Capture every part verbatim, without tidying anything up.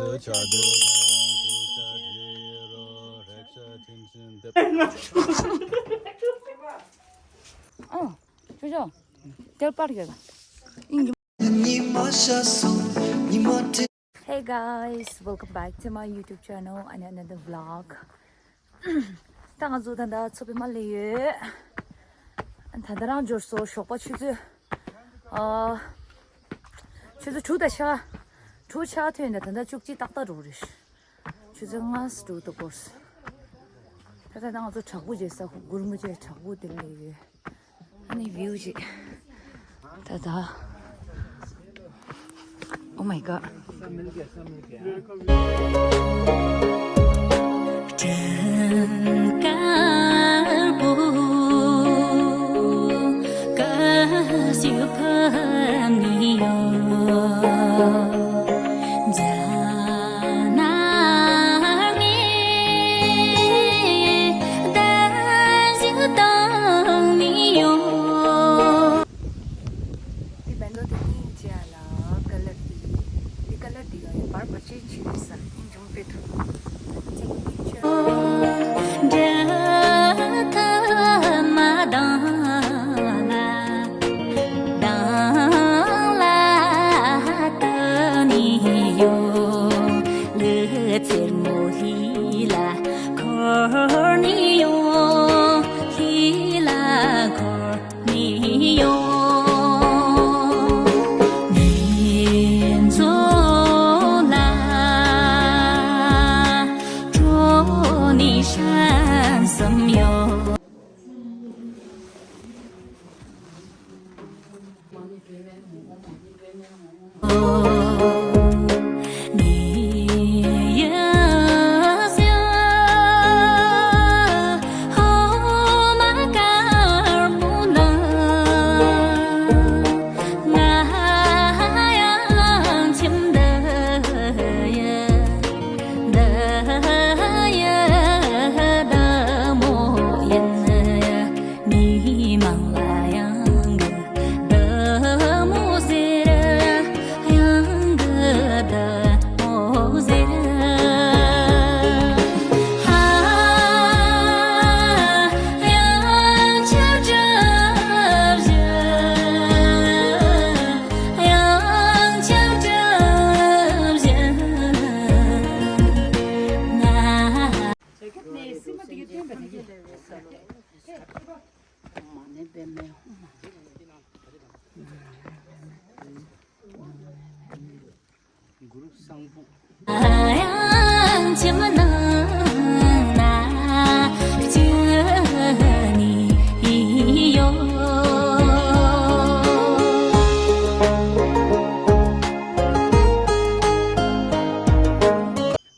ཨོ། ཅོ་ཅོ། དེར་པར་ཡོད་ལ། Hey guys, welcome back to my YouTube channel and another vlog. ད་ང་ཚོ་ད་ལྟ་མཚོ་པདྨ་སླེབས་ཡོད། ད་ལྟ་རང་འབྱོར་སོང་། ཞོགས་པ་ཆུ་ཚོད། ཨ། ཆུ་ཚོད་དྲུག་དང་ཕྱེད་ཀ་དྲུག་ཕྱེད་ཀ་ཐོན་ནས་ད་ལྟ་བཅུ་གཅིག་ཏག་ཏག་འགྲོ་གི་རེད། ཆུ་ཚོད་ལྔ་དྲུག་ཏུ་འགོར་སོང་། ད་ལྟ་ང་ཚོ་བྲག་ཕུག་བྱེད་ས་གུར་མོ་ཆེ་བྲག་ཕུག་དེར་སླེབས་ཡོད། ཨ་ནི་བིའུ་ཅིག་ད་ད། Oh my god. འདི་བེང་གོག་དེ་ཡིན་ཅེ་ལ་ཀ་ལར་དེ། འདི་ཀ་ལར་དེ་ཡོད་ཡོད་པར་པར་ཅན་ཆི་རེད་ས་ཡིན་ཅུང་པེ་ཐུ།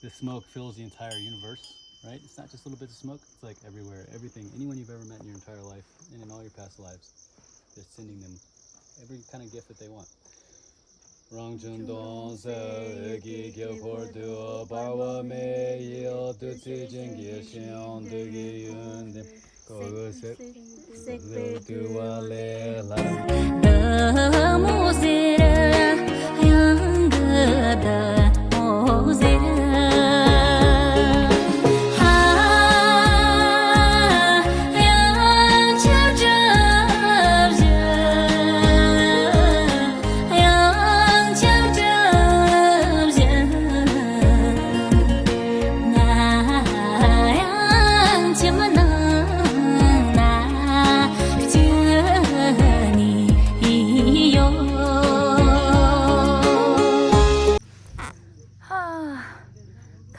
The smoke fills the entire universe, right? It's not just little bits of smoke, it's like everywhere. Everything, anyone you've ever met in your entire life and in all your past lives, they're sending them every kind of gift that they want. རང་བྱུང་སྟོང་གསལ་འོད་ཀྱི་དཀྱིལ་འཁོར་དུ། འབར་བ་མེ་ཡི་འོད་དུ། བདུད་རྩི་ཅན་གྱི་ཤིང་དུག་གི་ཡོན་ཏན་གོས་སེར་བསིལ་བ་ལས་ལྷག་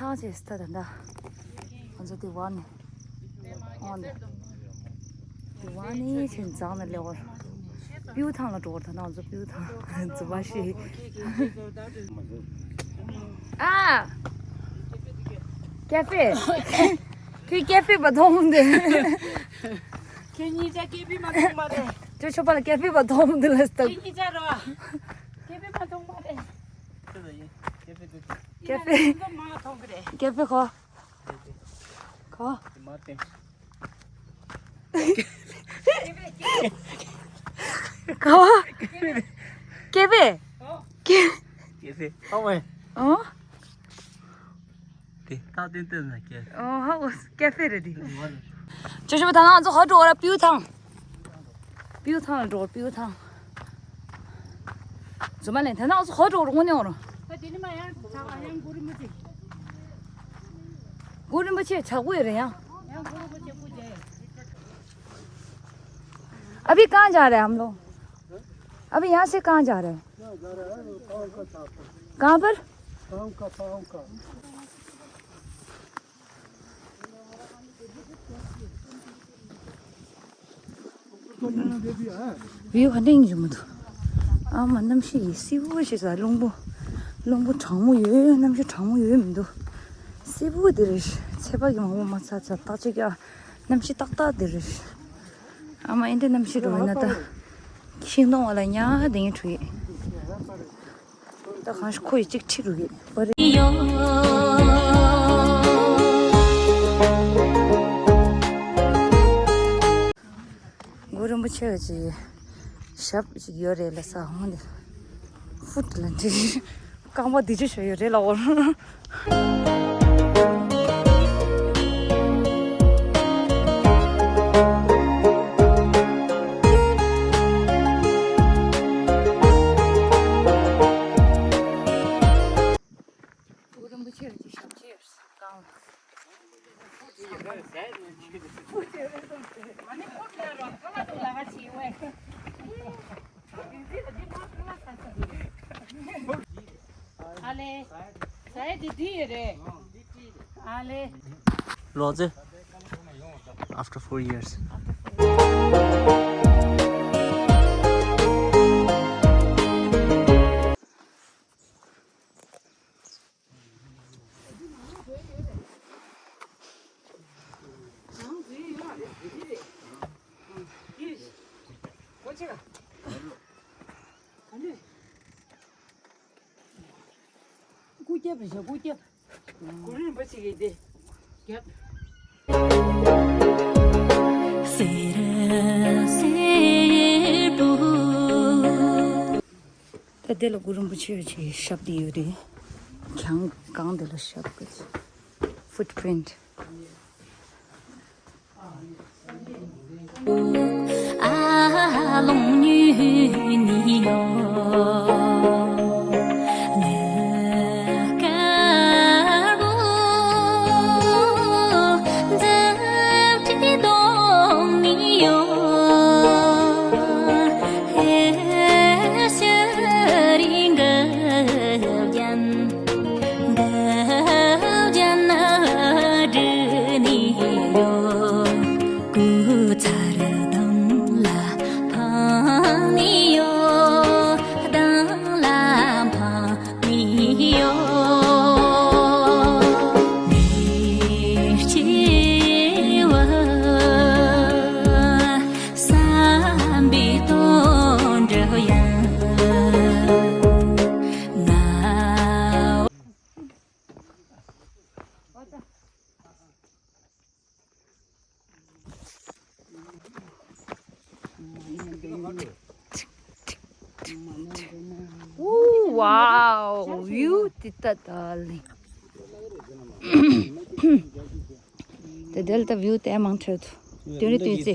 ཐང་ཆད་སི་ད་ད་ད། ང་ཚོ་དེ་བ་ནི། འོ་ནི། དེ་བ་ནི་ཆེན་ཚང་ནས་ལེ་བར། པིའུ་ཐང་ལ་འགྲོ་བར་ད་ན་ང་ཚོ་པིའུ་ཐང་། ཛི་བ་ཤི། ཨ། ཀེ་ཧྥེ། ཁྱོད་ཀེ་ཧྥེ་བ་མཐོང་འདི། ཁྱེད་གཉིས་ཆ་ཀེ་ཧྥེ་མ་མཐོང་མ་རེད། ཁྱོད་ཆོ་པ་ལ་ཀེ་ཧྥེ་བ་མཐོང་འདི་ལ་སྟག་ཁྱེད་གཉིས་ཆ་རོ། ཀེ་ཧྥེ་མ་མཐོང་མ་རེད། ཀེ་ཧྥེ། ཀེ་ཧྥེ་ཁོ། ཁོ། ཁོ། ཀེ་ཧྥེ། ཀེ་ཧྥེ། ཨོ། ཏག་ཏན་ཏན་ན་ཀེ་ཨོ་ཧ་ཨོ་ཀེ་ཧྥེ་རེད་དེ། ཅོ་ཅོ་ད་ང་ཚོ་ཧ་འགྲོ་ར་པིའུ་ཐང་། པིའུ་ཐང་ལ་འགྲོ་པིའུ་ཐང་། ཛུ་མ་ལེན་ད་ང་ཚོ་ཧ་འགྲོ་ར་དངོས་གནས་འོང་ར། ད་དེ་ནི་མ་ཡང་ད་ཡང་གུ་རུ་མི་ཚེ། གུ་རུ་མི་ཚེ་ཆག་པོ་ཡོད་རེད་ཡང་། ཡང་གུ་རུ་མི་ཚེ་པུ་ཇེ། अभी कहाँ जा रहे हैं हम लोग? अभी यहाँ से कहाँ जा रहे हैं? कहाँ पर? ཝིའུ་ཧ་འདྲ་ཡིན་གྱི་མི་འདུག་ཨ་མ་གནམ་གཤིས་ཡིན་བསིལ་པོ་ཞིག་ས། རླུང་བུ་རླུང་བུ་གྲང་མོ་ཡོད། གནམ་གཤིས་གྲང་མོ་ཡོད་མི་འདུག་བསིལ་པོ་དེ་རེད། ཚད་པ་གི་མང་པོ་མ་ཚ་ཚ་ཏག་ཅིག་ཡ། གནམ་གཤིས་ཏག་ཏག་དེ་རེད། ཨ་མ་ཨེ་འདྲ་གནམ་གཤིས་རུ་ཡིན་ན་ད་ཤིང་སྡོང་བ་ལ་ཉག་དེ་ཡིན་འགྲོ་ཡི། ད་གང་ཞིག་ཁོ་ཡི་གཅིག་ཁྲིད་རུ་ཡི་པ་རེད། གུ་རུ་རིན་པོ་ཆེ་གི་ཞབས་ཤིག་ཡོད་རེད་ལ་ས་ཧོང་ནས་ཧྥུ་ཏི་ལ་འདྲི། རྐང་པ་འདི་ཅི་ཞོ་ཡོད་རེད་ལ་འོར། གུ་རུ་རིན་པོ་ཆེ་གི་ཞབས་ཕྱི་ཡོད་རེད་རྐང་པ། ཨ་ལེ། ས་ཡ་འདི་འདི་ཡོད་རེད། ཨ་ལེ། ལོ་ཙེ། After four years. སྐུ་རྒྱབ་རེད་ཤག་སྐུ་རྒྱབ། གུ་རུ་རིན་པོ་ཆེ་གི་དེ་རྒྱབ། ད་དེ་ལ་གུ་རུ་རིན་པོ་ཆེ་ཡོད་ཅེས་ཞབས་དེ་ཡོད་རེད། གྱང་གང་དེ་ལ་ཞབས་ཀྱི་footprint། Ooh, wow, view ཏི་ཏ་ཏ་ལི། ད་དེ་ལ་ད་view དེ་མང་ཆེ་དུ་དོན་རེ་དོན་རྩེ།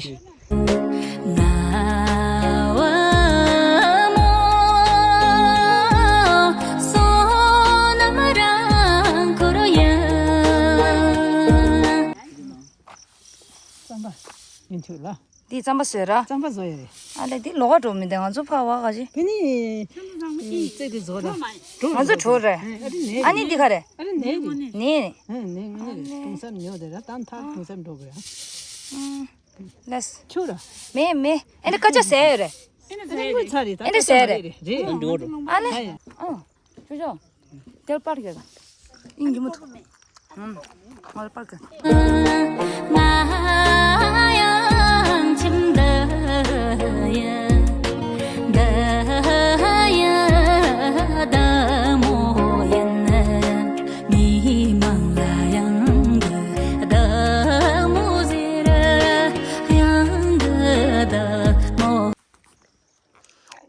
རྩམ་པ་ཡིན་ཐུག་ལ། འདི་རྩམ་པ་བཟོས་ར། རྩམ་པ་བཟོ་ཡ་རེད། ཨ་ལེ་འདི་ལོག་འགྲོ་མི་འདུག་ང་ཚོ་ཕ་བ་ག་ཅི། དེ་ནི་རྩེ་དེ་བཟོ་ར། ང་ཚོ་གྲོ་རེད། ཨ་ནི་འདི་ག་རེད། ཨ་རེ་ནས་རེད། ནས་རེད། ནས་ནས་ངོ་ནས་རེད། དུང་སར་ཉོ་དེ་ར་ད་མཐར་དུང་སར་འགྲོ་དགོས་ར། ལེས། ཁྱོད་ར། མེ་མེ། ཨེ་འདི་ཀ་ཅ་ཟེར་ཡོད་རེད། ཨེ་འདི་ཚ་རེད། ཨེ་འདི་ཟེར་རེད། རེད། ཨ་ལེ། ཨ། ཅོ་ཅོ། དེར་པར་གྱོད། ཨིན་གྱི་མི་ཐུབ། ང་ལ་པར་གྱོད།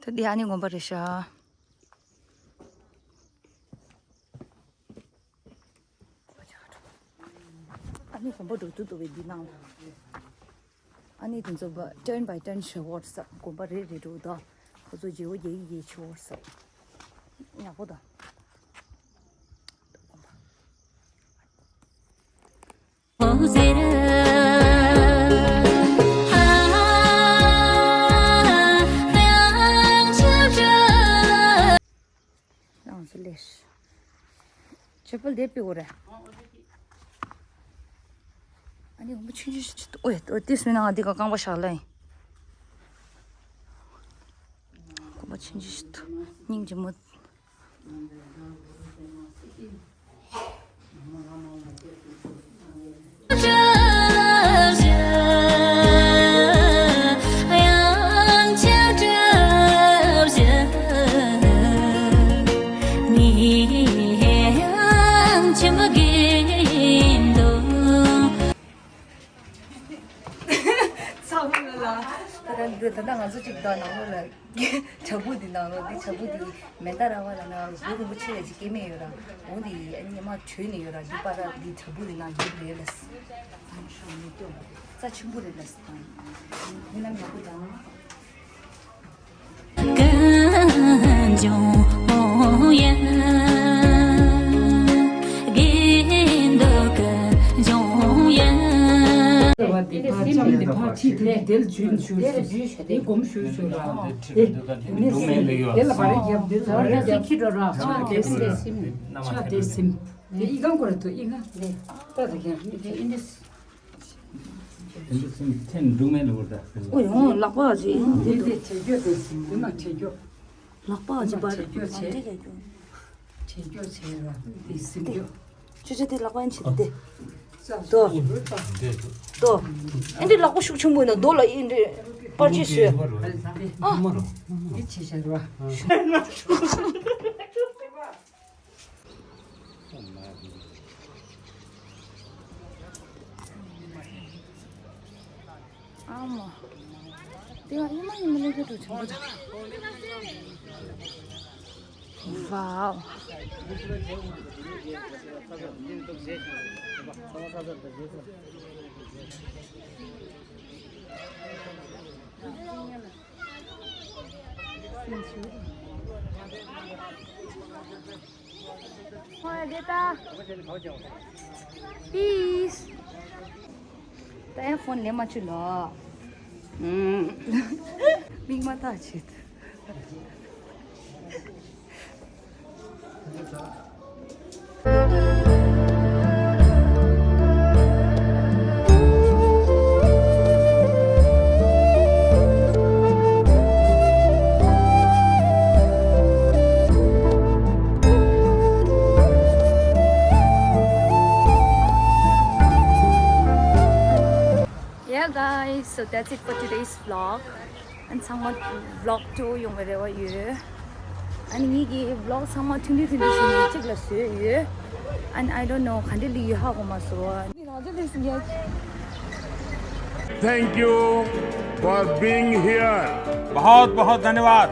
ད་འདི་ཨ་ནི་དགོན་པ་རེད་ཤག། ཨ་ནི་དགོན་པ་འགྲོ་དུས་འདུག་པའི་འདི་ནང་ལ། ཨ་ནི་དེ་ཚོ་བ་turn by turn བྱེད་འོར་ས་དགོན་པ་རེ་རེ་འགྲོ་ད། ཁོ་ཚོ་རྗེ་བོ་རྒྱག་གི་ཡེ་ཆོར་ས། ཡག་པོ་ད། རང་སུ་ལས། ཆོས་པལ་དེ་པི་འོ་རེ། ཨ་ནི་འོ་མ་ཆུང་ཆུང་ཞིག་ཅིག་ཨོ་ཡ་ཨོ་དེ་སུན་ན་ང་དེ་ག་རྐང་པ་བཞག་ལ་ཡིན། འོ་མ་ཆུང་ཆུང་ཞིག་སྙིང་རྗེ་མོ། ཚང་མ་ལ་ད་ལྟ་འདི་ད་ལྟ་ང་ཚོ་གཅིག་དང་ནང་ལོགས་ལ་བྱ་སྤུ་འདི་ནང་ལོགས་འདི་བྱ་སྤུ་འདི་མེ་མདའ་ར་བ་ལ་ན་གུ་རུ་མོ་ཆེ་ལ་ཅིག་སྐྱེ་མེད་ཡོད་ར། འོ་འདི་ཉི་མ་བྲོས་ནས་ཡོད་ར། འདི་པ་ར་འདི་བྱ་སྤུ་འདི་ནང་ཡོད་རེད་ལ། རྩ་ཆེན་པོ་རེད་ལ། མི་ལ་མེད་པོ་དང་། ཨོ་ཡང་ལག་པ་ཅིག་འདི་འདི་དེ་རྒྱུ་དེ་ཟིན་འདི་མ་དེ་རྒྱུ། ལག་པ་ཅིག་འདི་མ་པར་དེ་རྒྱུ་བྱས། དེ་རྒྱུ་བྱས་ར་དེ་ཟིན་རྒྱུ། ཅོ་ཅོ་དེ་ལག་པ་ཡིན་ཆེ་དེ། དོ། ཨེ་འདི་ལག་པ་ཤུགས་ཆེན་པོ་ཡིན་ན་རྡོ་ལ་ཨེ་འདི་པར་ཅིག་བཟོས། ཨ། འདི་བྱས་བྱས་ར། ཨ་མ། དེ་ཡང་ཉི་མ་ཉི་མ་ལས་ཀྱི་འགྲོ་ཆོག་གི། ཝའོ། Peace. ད་ཡང་ཕོན་ལེན་མ་བཅུག་ལོ། མིག་མ་ལྟ་བྱེད། Yeah, guys, so that's it for today's vlog. And ཚང་མ་vlog two ཡོང་བའི་རེ་བ་ཡོད། And ངེད་ཀྱི་vlog ཚང་མ་ཐུང་ཐུང་ཐུང་ཐུང་ཞིག་ནས་གཅིག་ལ་བཟོས་ཡོད། And I don't know ག་འདྲ་སླེབས་ཡོད་ཧ་གོ་མ་སོང་། Thank you for being here. बहुत बहुत धन्यवाद।